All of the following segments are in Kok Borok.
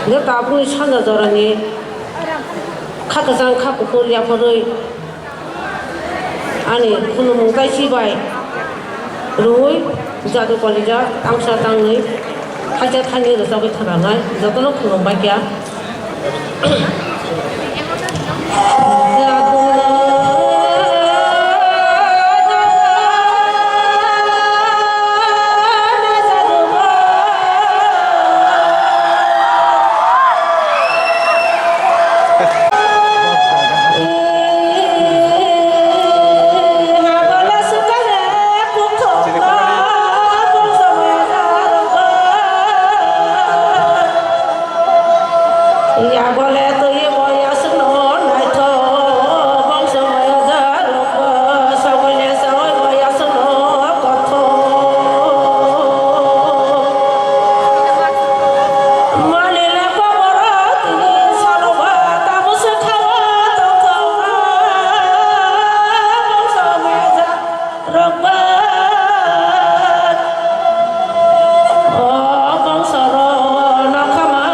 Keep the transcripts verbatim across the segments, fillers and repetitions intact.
Hwnkhe tabukni sanja jorani kha kwchang kha kuphur yapharwi ani khulumung taichi bai rwui jadu kolija tangsa tangwi khaisa thani rwchapwi thangkharnai jotono khulumbai kha. Ya bole twi bo yasno naithok bongso maya jarok bo sogole soi bo yasno kothok. Mani le koboro tini salo ba tamo se khawa tongthok bongso maya jarok. Rokba, o bongsoro nokhama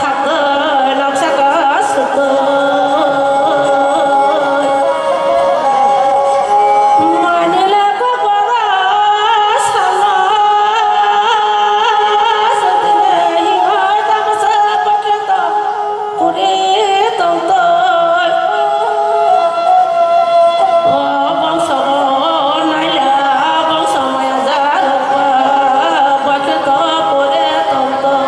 thaktwi noksa kasutwi. Manile kokbora sana sutine himai tamsa patlito. Puri tongtoi, o bongso naila, bongso maya jarokba, bakhe to puri tongtoi.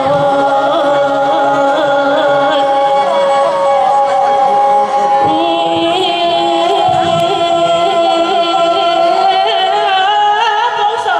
Bongso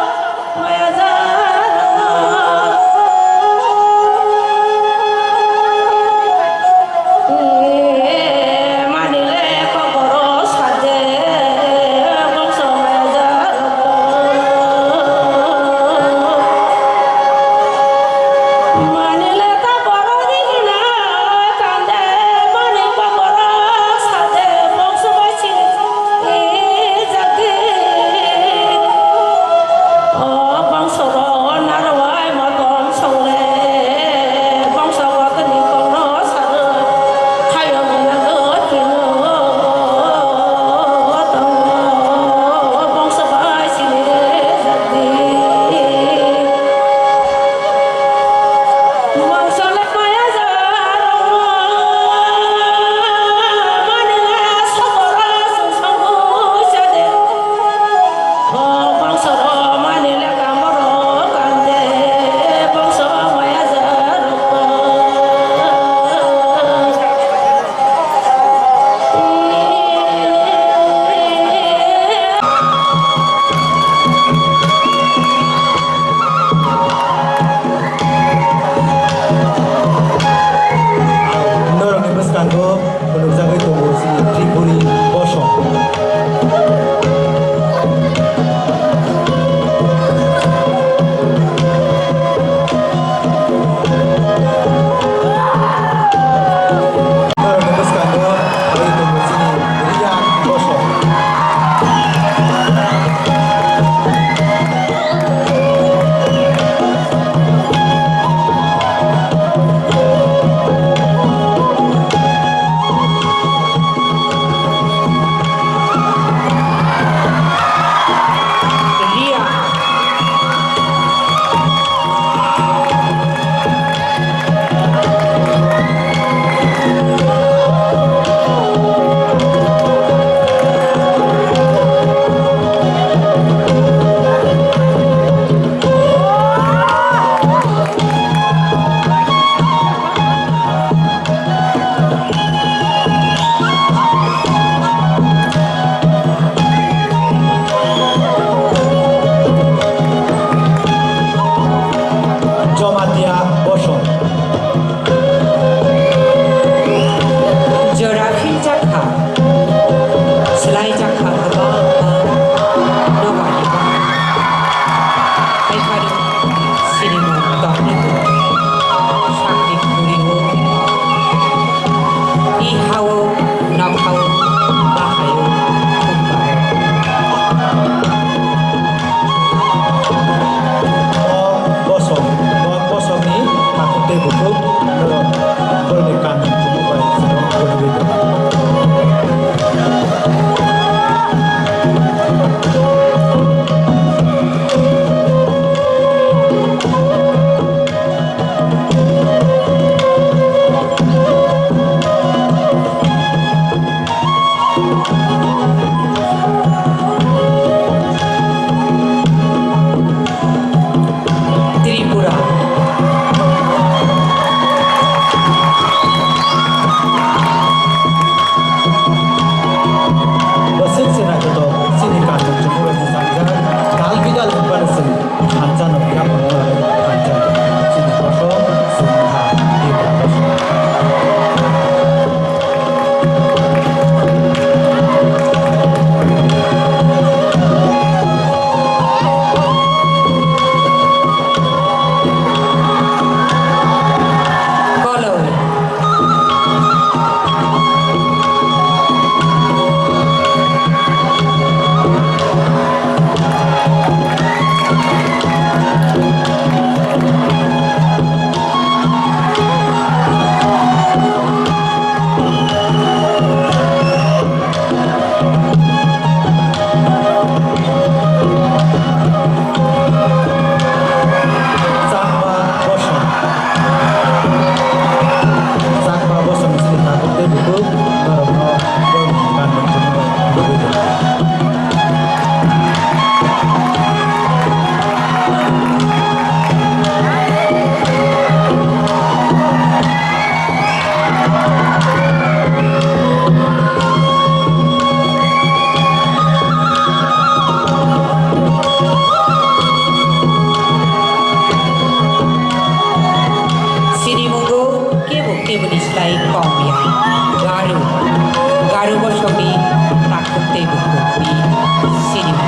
Norokni bwskango phunukjagwi tongo chini Tripuri bosong. Norokni bwskango phai tongo chini Riya bosong. Jamatia bosong. Jora philjak kha, swlaijak kha kwbangma nokbarni bwkhak. Haiphano sinimung tongwi tongo, sakni khuri-o, i ha-o, nokha-o, bahai-o, thumbai. O bosong, o bosongni hakhwtwi bukhuk, norok Bini slai kong ya. Garu. Garu bosongni takhuk tei bukhukni sinima.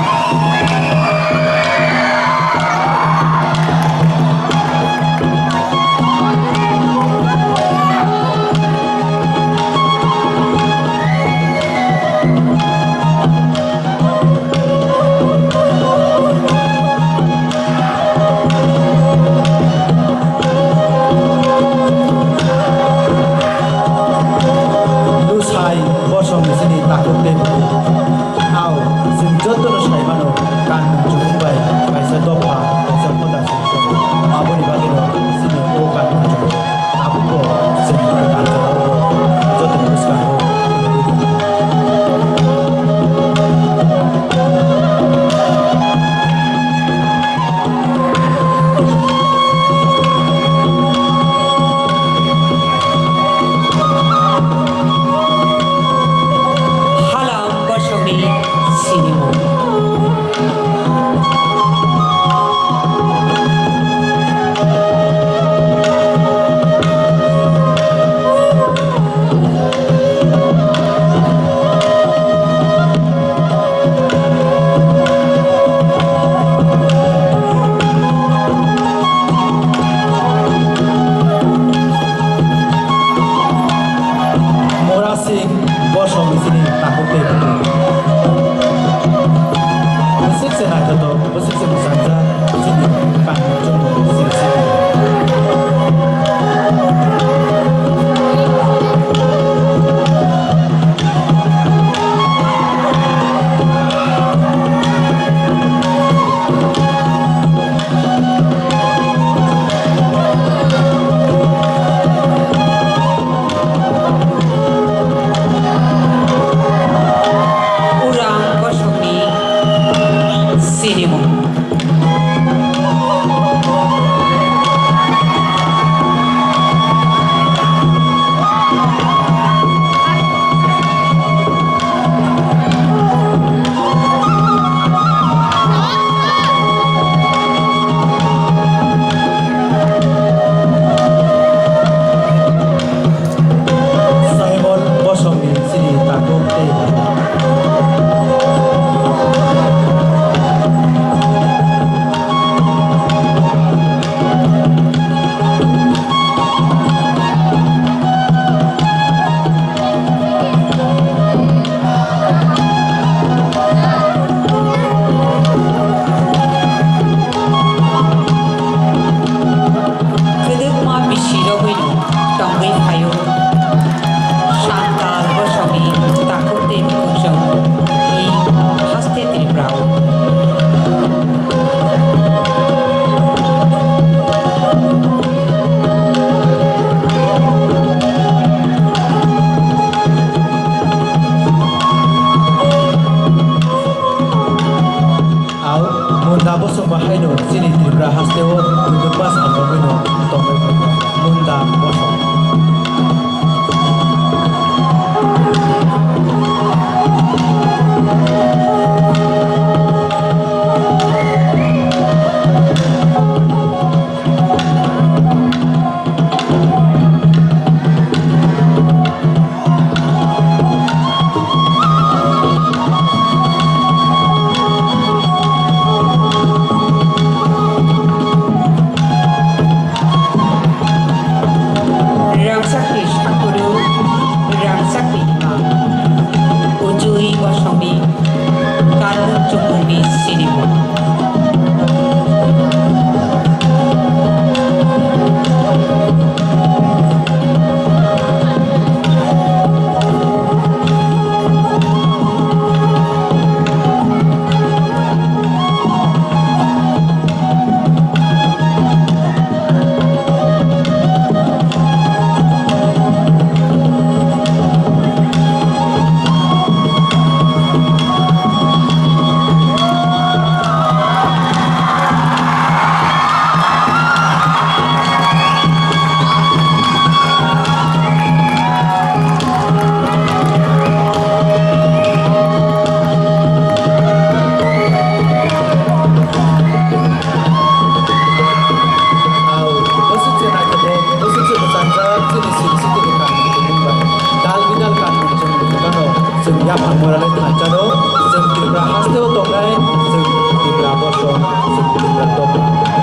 Morale thansa no, chwng Tripura haste o tongnai, chwng Tripura bosong, chwng Tripura dopha,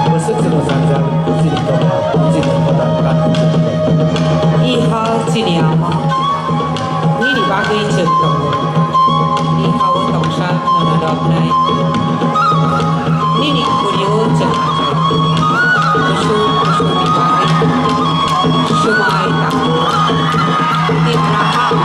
bwswk chwng jang jang, chini dopha, chini hoda, kan. I hal chini ama, nini bagwi chwng tongo. I hao tongsa nono roknai, nini kurio chwng achai. Kusuk kusuk ni bagwi swmai tango. Tipraham.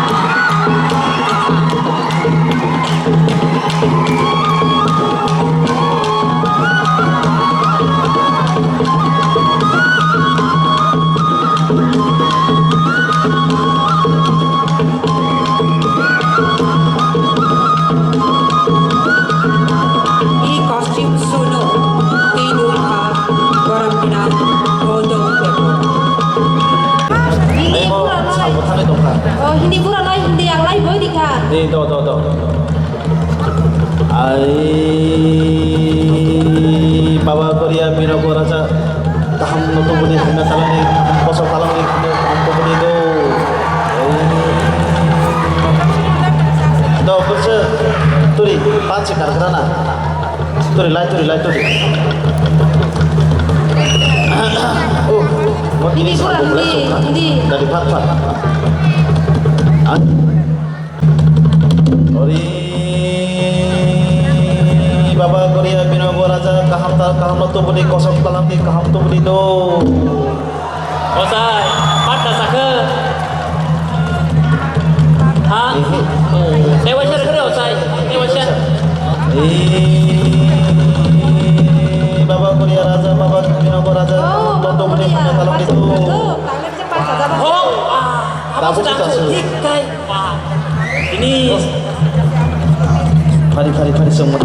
I costume suno, tei nui kha, borom gwnang, o dong bebo. Hindi pura nai. Salbo thani tongkha. Oh, hindi pura nai, hindi ang lai boi dikha. Ni do, do, do. Ai, Baba Korea, Bino Koracha. Kaham no tubuni hwnna talangni, kaham koso talangni hwnna kaham tubuni do. Do, kurse, turi, pansi kargrana. Turi, lai, turi, lai, turi. Oh, mo ini ini kurang, ini, ini. Dari pat, pat. Ah. Ori Baba Korea Bino Koracha kaham ta kaham no tubuni kosok talam di kaham tubuni do. Osai, pat ta sakhe. Ha? Ehe. Tewa share kare osai. Tewa share. Baba Korea Raja, Baba Bino Koracha kaham no tubuni kaham talam di do. Ho, ah, apa sedang? Ini. Fari, fari, fari, semua.